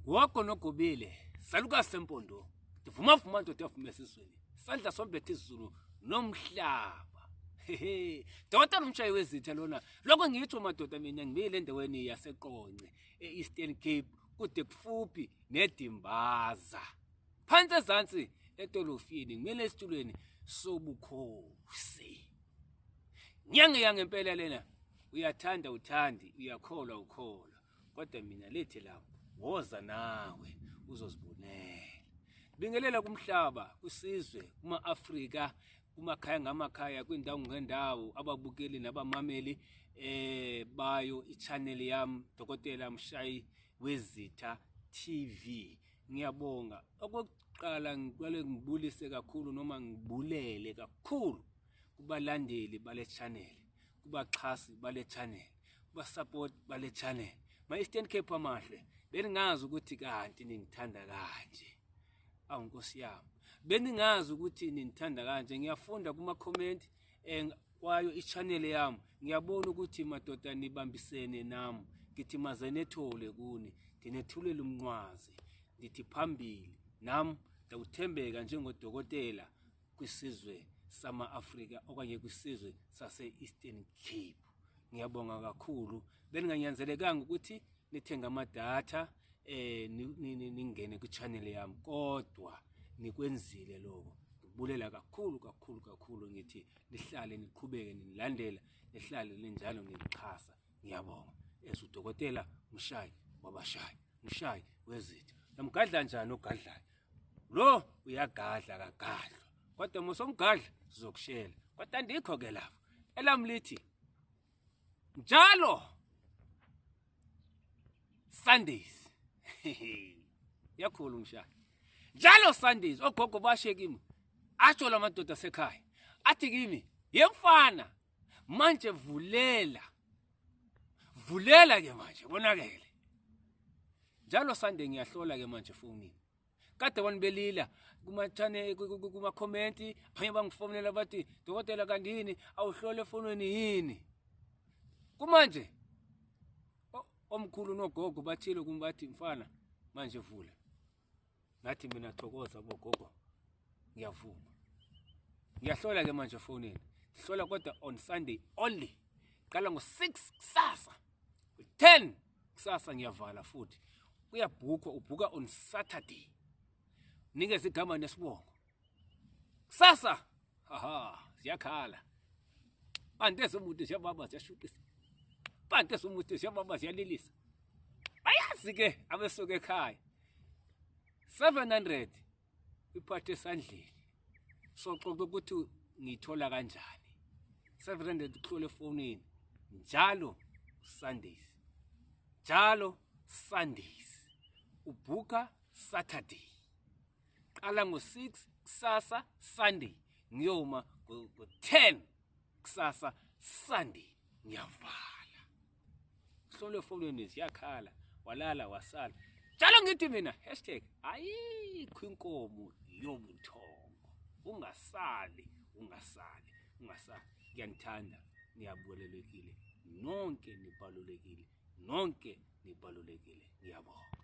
Gogo nogobile, salukazi sempondo, ndivuma vuma ndoda yavuma esizweni, sandla sombethe izulu nomhlaba. Hehe, dokotela umshayi wezitha lona. Lokho ngitsho madoda mina ngibile endaweni yaseQonce, e-Eastern Cape, kude kufuphi neDimbaza. Phansi ezansi etolofini, ngimele esitulweni sobukhosi. Nyange yangempela lena, uyathanda uthandi, uyakholwa ukholwa. Kodwa mina lithi lapho, woza nawe uzozibonela. Bingelela kumhlaba, kwisizwe, kuma-Afrika, kumakhaya ngamakhaya, kwindawo ngendawo, ababukeli nabamameli bayo i-channel yami Dokotela Mshayi Wezitha TV. Ngiyabonga. Okokuqala ngiqale ngibulise kakhulu noma ngibulele kakhulu kubalandeli bale channel, kubaxhasi bale channel, kubasupport bale channel. Ma Eastern Cape amahle, beningazi ukuthi kanti ningithanda kanje. Awu Nkosi yami, beningazi ukuthi ningithanda kanje. Ngiyafunda kuma comment kwayo i-channel yami, ngiyabona ukuthi madoda nibambisene nami. Ngithi maze nethole kuni, ndinethulela umnqwazi, ndithi phambili nami ndawuthembeka njengodokotela kwisizwe sama-Afrika okanye kwisizwe sase-Eastern Cape. Ngiyabonga kakhulu. Beninganyanzelekanga ukuthi nithenge amadatha ningene kwi-channel yami, kodwa nikwenzile lokho. Ngibulela kakhulu kakhulu kakhulu, ngithi nihlale niqhubeke nilandela, nihlale ninjalo ningixhasa. Ngiyabonga. As udokotela Mshayi wabashayi, Mshayi wezitha. Namgadla njani ogadlayo? Lo uyagadla kagadlwa, kodwa mosomgadla sizokushela. Kodwa andikho ke lapho. Elami lithi njalo Sundays. Yakhulu Mshayi. Njalo Sundays ogogo bashe kimi. Asho lamadoda asekhaya. Athi kimi, "Yemfana, manje vulela. Vulela ke manje konakele." Njalo Sunday ngiyahlola ke manje efonini. Kade abantu belila kuma channel, kuma comment, abanye bangifonela bathi dokotela kanti yini awuhlole efonweni yini? Kumanje omkhulu nogogo bathile kimi bathi mfana manje vula. Ngathi mina thokoza bogogo, ngiyavuma. Ngiyahlola ke manje efonini. Hlola kodwa on Sunday only. Qala ngo-6 kusasa. 10 kusasa ngiyavala futhi. Kuyabhukwa, ubhuka on Saturday. Nikeze igama nesibongo. Kusasa, haha, ziyakhala. Pante somuntu ziyababa ziyashuqisa. Pante somuntu ziyababa ziyalilisa. Bayazi ke abesuka ekhaya. 700 iphathe esandleni. Soxoxa ukuthi ngiyithola kanjani. 700 kuhlola efonini. Njalo Sundays. Njalo Sundays. Ubhuka Saturday. Qala ngo-6 kusasa Sunday, ngiyoma ngo-10 kusasa Sunday, ngiyavala. Hlole efonini ziyakhala, walala wasala. Njalo ngithi mina hashtag ayikho inkomo yobuthongo. Ungasali, ungasali, ungasali. Ngiyanithanda, niyabalulekile. Nonke nibalulekile, nonke nibalulekile. Ngiyabonga.